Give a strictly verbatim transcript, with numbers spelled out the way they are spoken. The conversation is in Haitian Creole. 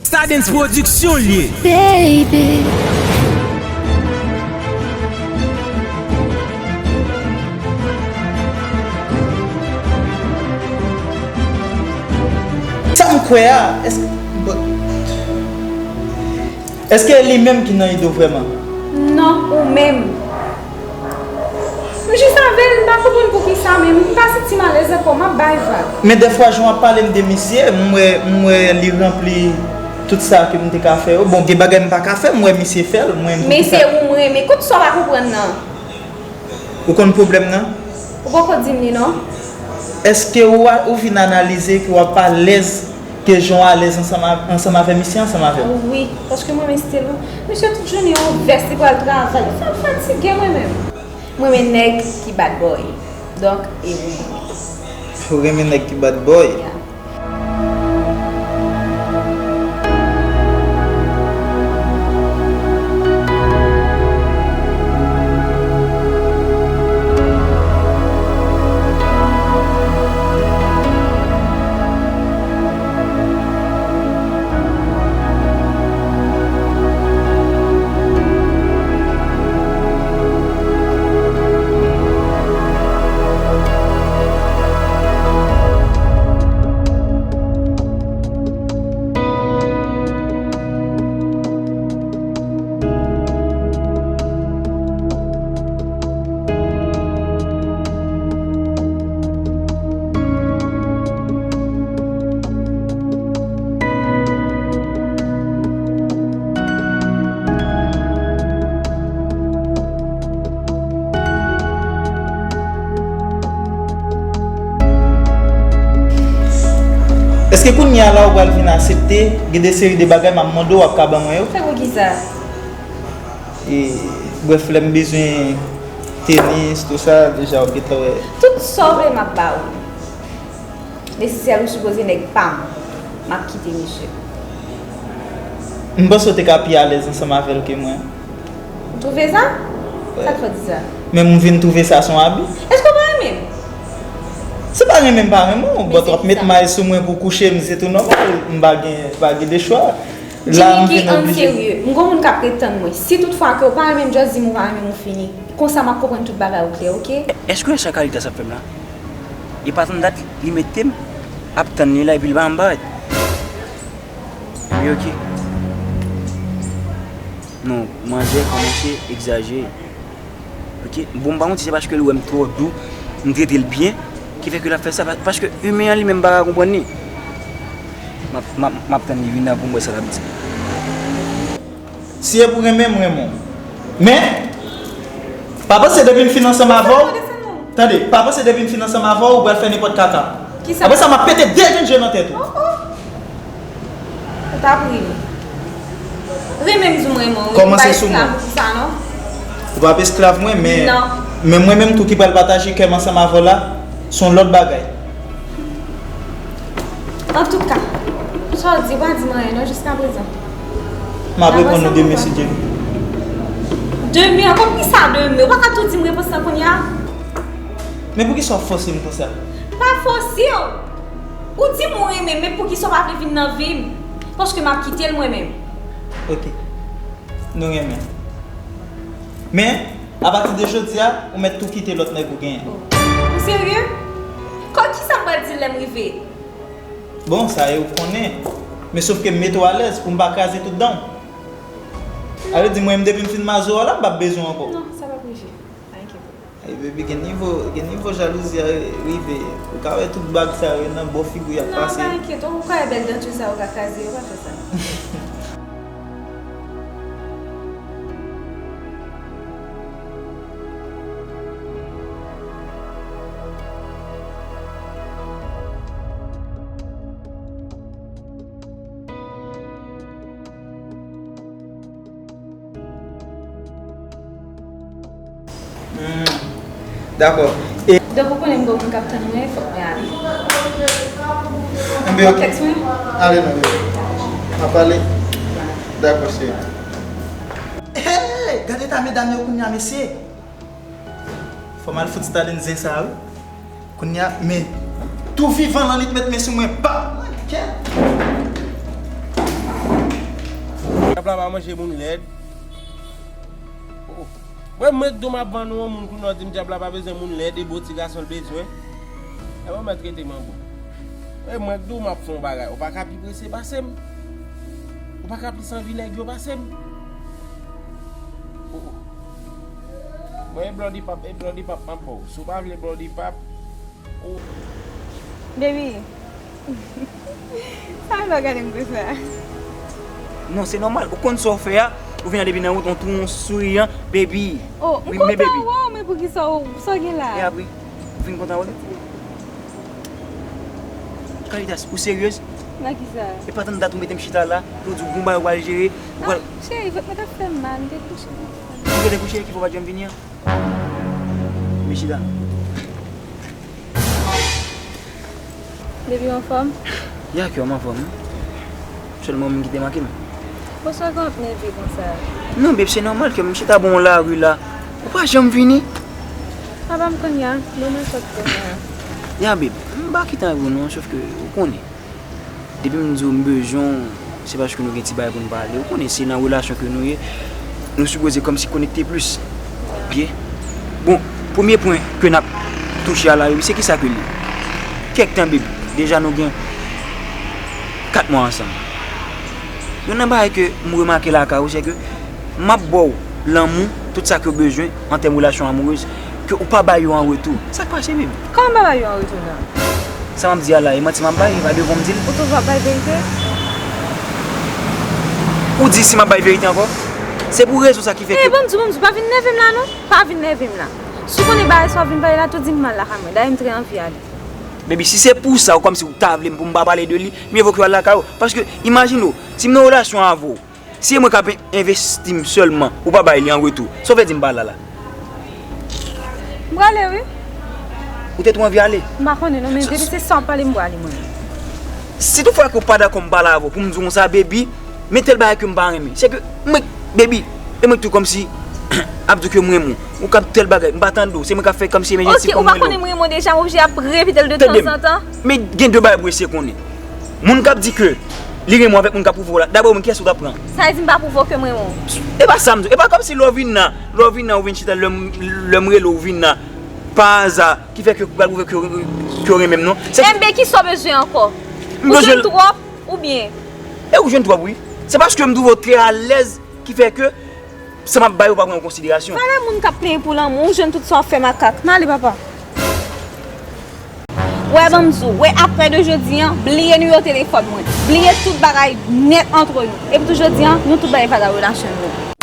Stardens Production l ye. Baby. Sa m kwè a, èske, bon, èske li menm ki nan ido vrèman? Non, ou menm. M jis avè l, m pa konprann poukisa, men m pa santi m alèz ankò, m ap bay vag. Men dèfwa, jan w ap pale m de misye, m wè, m wè li ranpli tout sa ke m te ka fè yo. Bon, gen bagay m pa ka fè, m wè misye fè l, mwen m konn ki sa. Men se ou m renmen. Kote sa w pa konprann nan? Ou konn pwoblèm nan? Ou poko di m li non. Èske ou a, ou vin analize ke w ap alèz ke jan w alèz ansanm a, ansanm avè misye ansanm avè m? Wi, paske mwen men Stelou, misye tout jounen yon vès li pral travay. Sa fatige mwen menm. Mwen men nèg ki bad boy. Donk, e ou mwen. Ou renmen nèg ki bad boy? Yeah. Èske kounye a la ou pral vin aksepte gen de seri de bagay m ap mande w, w ap ka ban mwen yo? Se poukisa? E, brèf, lè m bezwen tenis, tou sa, deja w gentan wè. Tout sa w vle m ap ba ou. Nesesè ou sipoze nèg pa m. M ap kite misye. M panse w te ka pi alèz ansanm avè l ke mwen. Ou twouve sa? Sa k fè w di sa? Men m vin twouve sa se yon abi. Èske w pa renmen m? Se pa renmen m pa renmen w, but w ap met may sou mwen pou w kouche m, se tou nòmal. M pa gen, pa gen de chwa. La, m vin oblije. Jimmy, ann serye. M gon moun k ap ret tann mwen. Si toutfwa ke w pa renmen m, just di m ou pa renmen m, ou fini. Konsa, m ap konprann tout bagay ou klè, oke? Èske w wè sa Caritas ap fè m la? E pa tann dat, li mete m ap tann li la, epi li pa janm parèt. Epi, oke. Non, manzè kòmanse egzajere. Oke? Bon, m pa konn si se paske l wè m twò dou, m trete l byen, ki fè ke l ap fè sa, pa-, paske imen an li menm pa ka konprann li. M ap, m ap, m ap tann li vin la pou m wè sa l ap di. Si e pou renmen, m renmen w. Men, pa panse depi m fin ansanm avè w, tande, pa panse depi m fin ansanm avè w, ou pral fè nenpòt kaka. Kisa? Apre sa, m ap pete de grenn je nan tèt ou. Oh, oh. Ou t ap ri m. Renmen m di m renmen w, wi. Kòmanse sou mwen. Ou pa esklav pou sa, non. Ou p ap esklav mwen, men, men mwen menm tou ki pral pataje kè m ansanm avè w la, se yon lòt bagay. Antouka, sa w di, ou pa di m anyen non jiskaprezan. M ap reponn ou demen si Dye vle. Demen ankò? Poukisa demen? Ou pa ka tou di m repons lan kounye a? Men poukisa w fòse m konsa? M pa fòse w. Ou di m ou renmen m, men poukisa w pa vle vin nan vi m? Paske m ap kite l mwen menm. Oke. Nou renmen. Men, apati de jodi a, ou mèt tou kite lòt nèg ou genyen. Ou serye? Kò kisa m pral di l lè m rive? Bon, sa e ou k konnen. Men sof ke m mete w alèz pou m pa kraze tout dan w. A vle di mwen menm depi m fin maze w la, m p ap bezwen w ankò. Non, sa p ap rive. Pa enkyete w. Ey, baby, gen nivo, gen nivo jalouzi a rive. Ou ka wè tout bag sa yo nan bò figi w y ap pase. Non, pa enkyete w, ou ka wè bèl danti sa yo ka kraze, yo pa fè sa. Hmm. Dakò. E donk, ou konnen m gen yon moun k ap tann mwen, fòk mwen ale. Enben, ok. Ou tèks mwen? Ale non, bebe. N ap pale. Dakò, cheri. Hey, gade eta medam yo kounye a, mesye. Fò m al fout Stalin zen sa, wi. Kounye a, men tou vivan lan li t met men sou mwen, pap! Mwen kè! la pa manje moun lèd. Oh. Mwen, mwen k di w m ap vann ou yon moun, kounye a w di m dyab la pa bezwen moun lèd, e bo ti gason l bezwen. E mwen mèt rete manbo. E mwen k di w m ap fè yon bagay. Ou pa ka pi prese pase m. Ou pa ka plis anvi nèg yo pase m. Oh, oh. Mwen, e bloody pap, e bloody pap m ap ba w. Si w pa vle bloody pap, Baby. Sa fè w gade m konsa? Non, se nòmal. Ou konn sa w fè a. Ou vin la depi nan wout, on tou, on souriyan, baby. Oh, m kontan wè w, men poukisa w, sa w gen la? E apre, ou fin kontan wè m? Caritas, ou seryez? Nan kisa? E pa tann dat ou mete m chita la, pou w di w gon bagay ou pral jere, ou pral... Ah, cheri, fòk mwen t ap fè mal, m te kouche. Ou te kouche, ki fè w pa t janm vini an? Vin chita. Baby, w anfòm? Ya, kè m anfòm. Sèlman ou menm ki te manke m. Poukisa w ap nève konsa? Non, babe, se nòmal kè m chita bò yon lari la. Ou pa janm vini. Apa m konn ya, non, mwen sot konsa. Ya, babe, m pa kite anvi w non, sòf ke ou konnen. Depi m di w m bezwen w, se paske nou gen ti bagay pou n pale. Ou konnen se nan relasyon ke nou ye, nou sipoze kòmsi konekte plis. Byen. Bon, premye pwen ke n ap touche a la, se kisa ke l ye? Kèk tan, baby, deja nou gen kat mwa ansanm. Youn nan bagay ke m remake lakay ou, se ke m ap ba w lanmou, tout sa ke w bezwen an tèm relasyon amourez, ke ou pa bay yo an retou. Sa k pase, baby? Kòman m pa bay yo an retou, non? Sa m ap di a la, e manti m ap bay, e pa devan m di l. Ou toujou ap bay verite? Ou di si m ap bay verite ankò? Se pou rezon sa ki fè ke... Eh, ban m di w, ban m di w, pa vin nève m la, non. Pa vin nève m la. Si w konnen bagay sa w ap vin pale la, tou di m m al lakay mwen. Dayè, m trè anvi ale. Baby, si se pou sa, ou kòmsi ou ta vle m pou m pa pale de li, mye vo ke w al lakay ou. Paske, imajine w, si m nan relasyon avè w, si e mwen k ap envesti m sèlman, ou pa bay li an retou, sa w vle di m pa la la? M prale, wi. Ou te twò anvi ale? M pa konnen, non, men depi se sa w ap pale, m prale, mwen. Si toutfwa ke w pa dakò m pale avè w, pou m di w konsa, baby, men tèl bagay ke m pa renmen. Se ke mwen, baby, e mwen tou kòmsi ap di w ke m renmen w. Ou k ap tèl bagay, m pa tande w. Se mwen k ap fè kòmsi e mwen janti pou m renmen w. Ok, ou pa konnen m renmen w deja, m oblije ap repete l de tanzantan? Men gen de bagay pou w eseye konnen. Moun k ap di ke li renmen w avèk moun k ap pwouve w la, dabò, men kiyès ou t ap pran? Sa vle di m pa pwouve w ke m renmen w? E pa sa m di w. E pa kòmsi lè w vin la, lè w vin la, ou vin chita, lè m, lè m rele w, ou vin la, pa aza, ki fè ke ou pral pwouve ke, ke w renmen m, non. Se... Enben, kisa w bezwen ankò? Ou jwenn twòp, oubyen? E ou jwenn twòp, wi. Se paske m twouve w trè alèz ki fè ke sa m ap bay ou pa pran an konsiderasyon. Valè moun k ap plenyen pou lanmou, ou jwenn tout sa w ap fè makak. M ale, papa. Wè, ban m di w, wè, aprè de jodi an, bliye nimewo telefòn mwen. Bliye tout bagay nèt antre nou. Epi tou jodi an, nou tout bay fada relasyon nou.